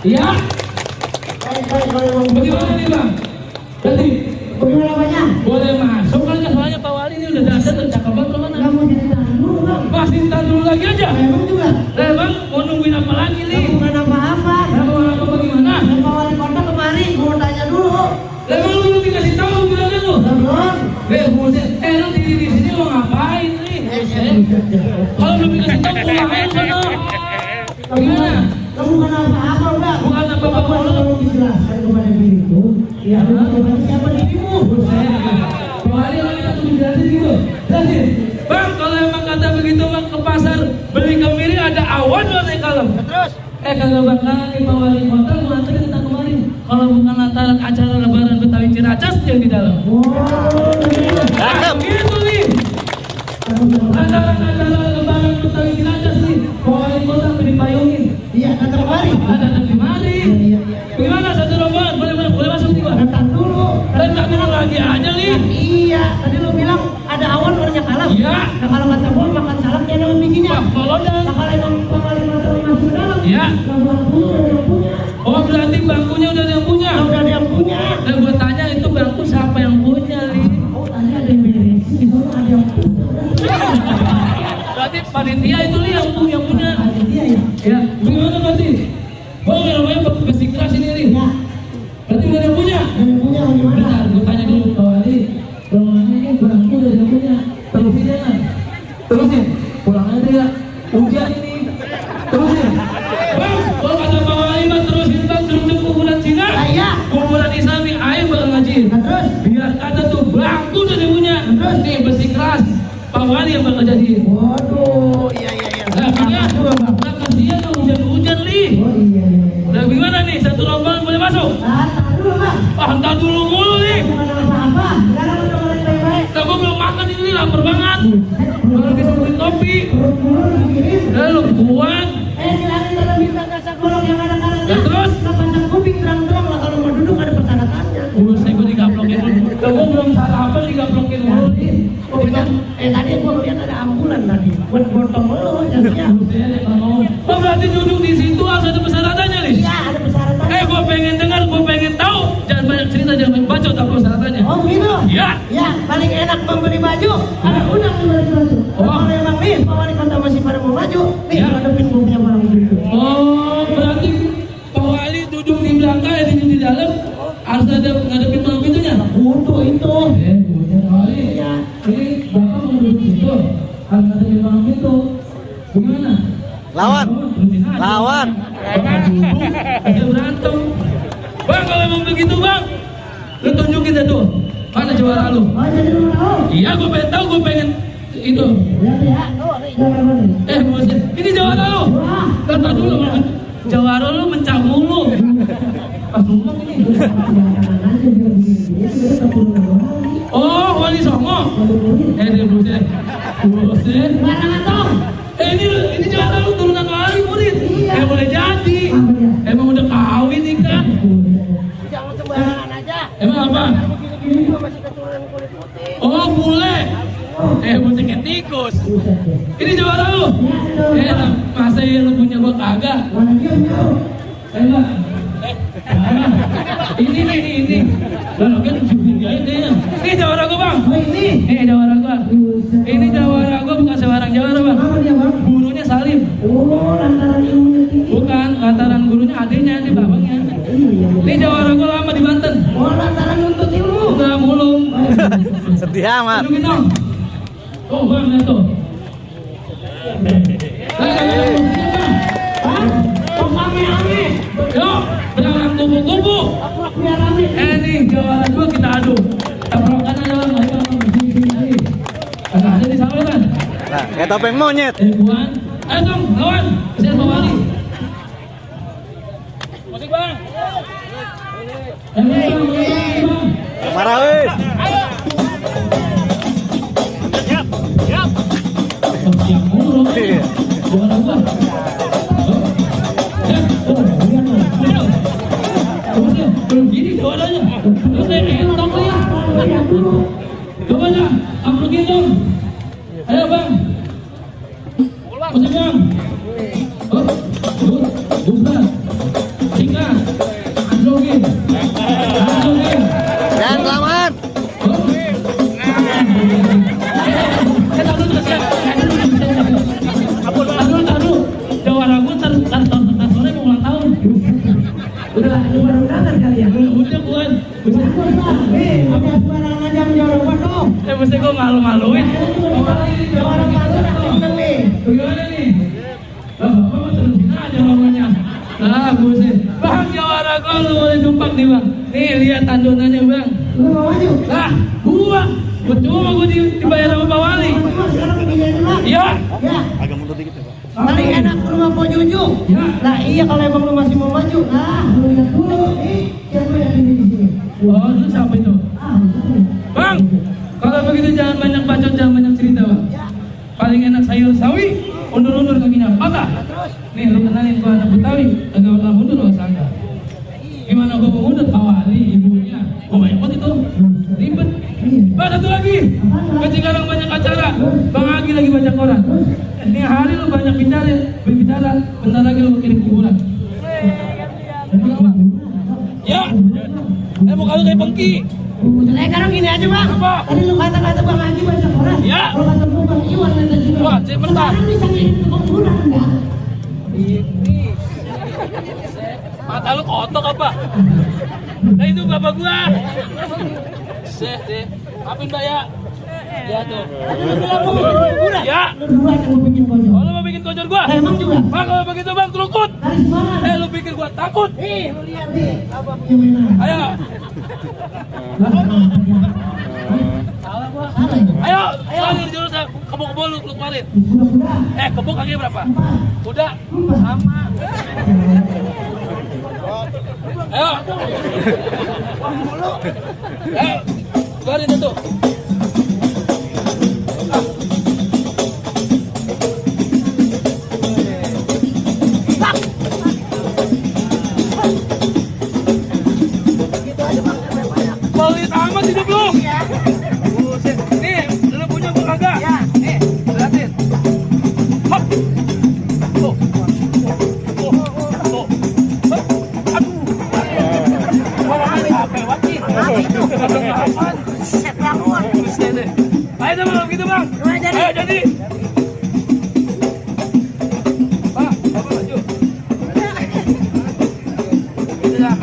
Iya. Baik. Bagaimana nih Bang? Jadi Bagaimana banyak? boleh masuk kan? Soalnya Pak Wali ini udah datang dan cakep banget kemana? Nggak mau cerita dulu bang. Masih ntar dulu lagi aja. Emang juga. Bang, mau nungguin apa lagi nih? Bukan apa-apa. Apa bagaimana? Pak Wali Kota kemari, gue mau tanya dulu. Emang lu belum dikasih tahu bilangnya lu? Belum. Buset, lu di sini mau ngapain nih? Kalau belum dikasih tahu pulang aja sana. Gimana? Kamu bukan apa-apa bang. Bukan apa-apa lu. Kalau dijelaskan kepada diriku, ya benar siapa dirimu? Pak Wali lagi satu dijelasin gitu. Jelasin. Bang, kalau emang kata begitu bang ke pasar beli kemiri ada awan warna kalem. Terus? Kagak bakalan nih Pak Wali Kota mengantar kita kemarin. Kalau bukan lantaran acara lebaran Betawi Ciracas yang di dalam. Gitu nih. Lantaran acara lebaran Betawi Ciracas nih. Pak Wali Kota dipayungin. Iya, kata kemari. Ada kemari. Gimana satu rombongan? Boleh masuk nih Pak? Datang dulu. Datang dulu lagi aja nih. Iya, tadi lu bilang ada awan warnanya kalem. Iya. Nah kalau kata gua makan salaknya daun bikinnya. Kalau dan. Nah kalau emang Pak Wali Kota masuk ke dalam. Iya. Nah bangkunya udah yang punya. Oh berarti bangkunya udah ada yang punya. Nah, udah ada yang punya. Dan gue tanya itu bangku siapa yang punya nih? Oh tadi ada yang beresin, di sana ada yang punya. Berarti panitia itu nih yang punya. Ada dia ya. Ya, gimana berarti? Oh yang namanya besi keras ini nih. Ya, Berarti udah ada yang punya. ada yang punya bagaimana? Bentar, gue tanya dulu Pak Wali. Ruangannya ini bangku udah ada yang punya. Terusin jangan. Terusin. Pulang aja ya. Hujan ini. Terusin. Bang, kalau kata Pak Wali bang terusin bang terus kuburan Cina. Iya. Kuburan Islami, ayo bakal ngaji. Nah, terus? Biar kata tuh bangku udah dia punya. Terus? Nih besi keras. Pak Wali yang bakal jadi. Waduh, iya. Nah, makanya, nah kasihan dong hujan-hujan nih. Oh iya. Nah gimana nih, satu rombongan boleh masuk? Tahan dulu bang. Entar dulu mulu nih. Bukan apa-apa. Sekarang udah mulai baik-baik. Nah gue belum makan ini, lapar banget. Kalau disuguhin kopi. Buru-buru dikirim. Lu buat. Silahkan kalau bintang kasak golong yang ada kalanya. Ya, terus? Nah, pasang kuping terang-terang lah kalau mau duduk ada persyaratannya. Saya gue digaplokin dulu. Gue belum sarapan digaplokin dulu nih. Oh benar. Tadi gua lihat ada ambulan tadi. Buat gotong lo jadinya. Oh berarti duduk di situ harus ada persyaratannya nih? Iya, ada persyaratannya. Gue pengen dengar, gue pengen tahu. Jangan banyak cerita, jangan banyak bacot apa persyaratannya. Oh gitu? Iya. Ya, paling enak membeli baju. Ada udang membeli baju. Oh. Kalau emang nih, Pak Wali Kota masih pada mau maju, nih Ya. hadapin gue punya barang gitu. Oh berarti Pak Wali duduk di belakang, duduk di dalam. Harus ada ngadepin malam pintunya. Untuk itu. Punya Pak Wali. Ya. Ini bapak mau duduk di situ. Harus ngadepin malam pintu. Gimana? Lawan. Lawan. Ada berantem. Bang, kalau emang begitu bang, lu tunjukin deh tuh. Mana juara lu? Oh jadi lu tahu? Iya, gue pengen tahu, gue pengen itu. Lihat ya. Oh, nih. Bos, ini jawara lu. Wah. Kata dulu, jawara lu mencak mulu. Pas ngomong ini. Oh, Wali Songo. Dia buset. Buset. Barangan dong. Ini jawara lu turunan Wali murid. Iya. Boleh jadi. Emang udah kawin nih kan? Jangan sembarangan aja. Emang apa? Begini-gini juga masih keturunan kulit putih. Oh, bule. Bocah kayak tikus. Ini jawara lu. Masa ya lu punya gua kagak? Mana dia punya lu? Enggak. Ini. Lalu kan diain deh. Ini jawara gua, Bang. Oh ini. Jawara gua. Ini jawara gua bukan sebarang jawara, Bang. Apa dia bang? Gurunya Salim. Oh, lantaran ilmunya tinggi. Bukan, lantaran gurunya adiknya, ini bapaknya. Ini jawara gua lama di Banten. Oh, lantaran nuntut ilmu. Udah mulung. Sedih amat. Dudukin dong. Oh, Bang, lihat tuh. Oh, ame-ame. Yuk, berangkat kupu-kupu. Biar rame. Nih, jawara gua kita adu. Tabrakan aja Bang, ayo sini. Kagak ada di sana kan? Nah, kayak topeng monyet. Buan. Ayo dong, lawan. Kesian Pak Wali. Musik Bang. Bang. Marah weh. Siap mulu. Jawara gua. Belum gini jawarannya. Terus saya entong ya. Coba aja, amplopin dong. Ayo Bang. Musik Bang. Oh, bukan. Tinggal. Ah, buset. Bang, jawara gol boleh numpang nih bang. Nih lihat tandonannya bang. Lu mau maju? Lah, gua percuma gua dibayar sama Pak Wali. Sekarang begini aja bang. Iya. Ya. Agak mundur dikit ya, Pak. Paling enak ke rumah Po Juju. Ya. Nah iya kalau emang lu masih mau maju, nah lu lihat dulu nih siapa yang ini di sini. Oh, itu siapa itu? Ah, itu. Bang, kalau begitu jangan banyak bacot, jangan banyak cerita bang. Paling enak sayur sawi, undur-undur kakinya patah. Nih lu kenalin gua anak Betawi, agak bakal mundur lo sangka. Gimana gua mau mundur? Pak Wali, ibunya. Oh banyak banget itu, ribet. Bang satu lagi, sekarang banyak acara. Bang Agi lagi baca koran. Ini hari lu banyak bicara, bentar lagi lu kirim kuburan. Ya, mau kalau kayak Pengki. Sekarang gini aja bang. Apa? Tadi lu kata-kata Bang Haji baca koran. Ya. Kalau kata gua Bang Iwan nanti juga. Wah, sebentar. Sekarang bisa ngirim ke kuburan enggak? Ini mata lu kotok apa? Nah itu bapak gua. Deh, maafin Mbak ya. Ya tuh. Tadi lu bilang mau bikin kuburan. Ya. Lu duluan yang mau bikin konyol. Kalau mau bikin kocor gua. Nah, emang juga. Bang kalau begitu bang terukut. Dari semangat. Lu pikir gua takut? Nih, lu lihat nih. Apa punya mainan? Ayo, Salah gua. Salah itu. ayo, ayo jurus kebo lu kemarin. Kuda-kuda. Kebo kakinya berapa? 4. Kuda sama. Ayo. Ayo, keluarin itu. Pelit amat hidup lu. Buset. Nih, lu punya gua kagak? Ya. Nih, liatin. Hop. Tuh. Tuh. Tuh. Hop. Aduh. Apa wati? Apaan? Set bangun. Buset deh. Ayo deh bang, gitu bang. Gimana jadi? Ayo jadi. Pak, bapak maju. Gitu ya.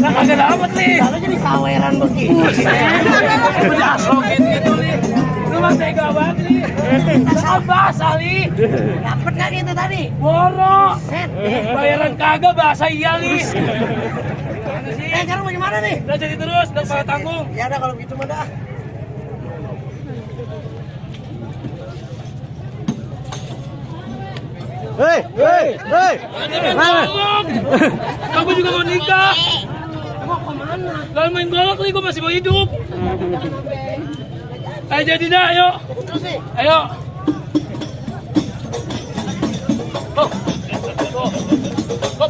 Kagak dapet nih. Lalu jadi kaweran begini. Udah sokin gitu nih. Lu mah tega banget nih. Bahasa nih. Dapet gak gitu tadi? Boro. Set. Bayaran kagak bahasa iya nih. Sekarang bagaimana nih? Udah jadi terus, udah pada tanggung. Ya udah kalau gitu mah dah. Hei. Mana? Kamu juga mau nikah? Mau kemana? Lalu main golok nih, gue masih mau hidup. Ayo jadi dah, ayo. Terus sih. Ayo. Oh. Oh. Oh.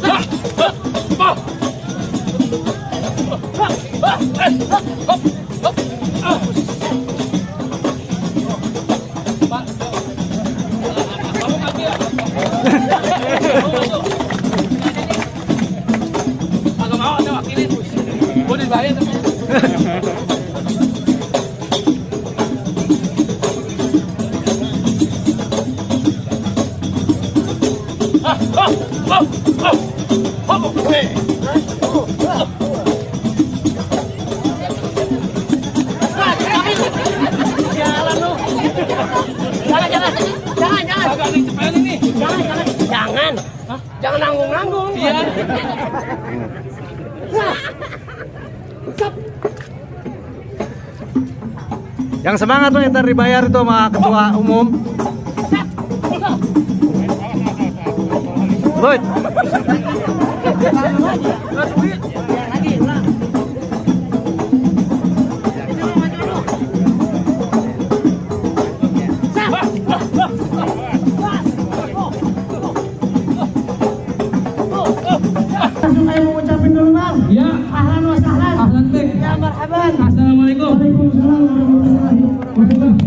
Ah. Ah. Ah. Agak mau ada wakilin. Gue dibayar tapi. Jalan lu. Jangan. Agak ada yang cepetan ini. Jangan. Jangan nanggung-nanggung. Iya. Yang semangat tuh ntar dibayar itu sama ketua umum. Bud. Langsung ayo mau ngucapin dulu bang. Ya. Ahlan wa sahlan. Ahlan, Bang. Ya Assalamualaikum. Waalaikumsalam warahmatullahi wabarakatuh.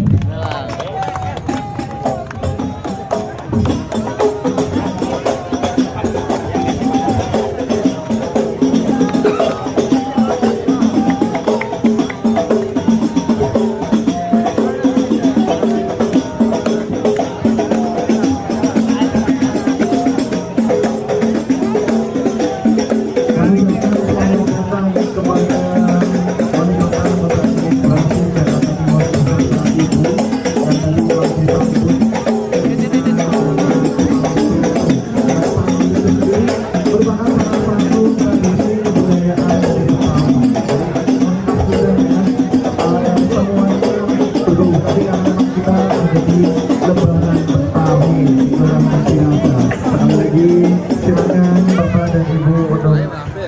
Silakan Bapak dan Ibu untuk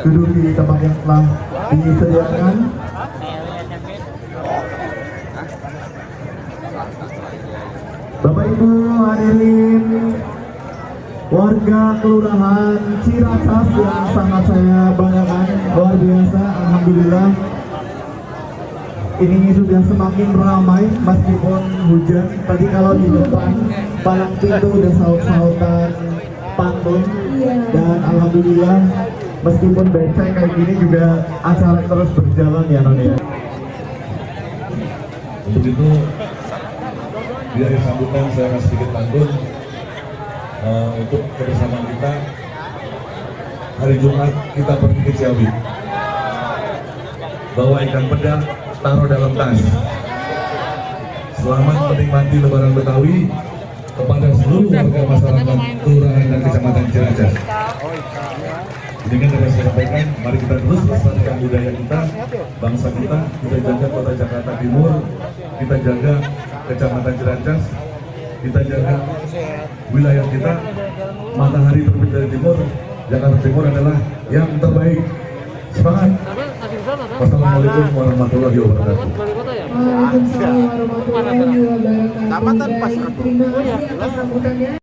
duduk di tempat yang telah disediakan. Bapak Ibu hadirin warga Kelurahan Ciracas yang sangat saya banggakan, luar biasa, alhamdulillah. Ini sudah semakin ramai meskipun hujan. Tadi kalau di depan palang pintu udah saut-sautan pantun, dan alhamdulillah meskipun becek kayak gini juga acara terus berjalan ya non ya. Untuk itu di akhir sambutan saya akan sedikit pantun untuk kebersamaan kita. Hari Jumat kita pergi ke Ciawi, bawa ikan peda, taruh dalam tas. Selamat menikmati Lebaran Betawi kepada seluruh warga masyarakat Kelurahan dan Kecamatan Ciracas. Dengan dapat saya sampaikan, mari kita terus lestarikan budaya kita, bangsa kita jaga kota Jakarta Timur, kita jaga Kecamatan Ciracas, kita jaga wilayah kita. Matahari terbit dari timur, Jakarta Timur adalah yang terbaik. Semangat! Wassalamualaikum warahmatullahi wabarakatuh. Waalaikumsalam warahmatullahi wabarakatuh. Terima kasih atas sambutannya.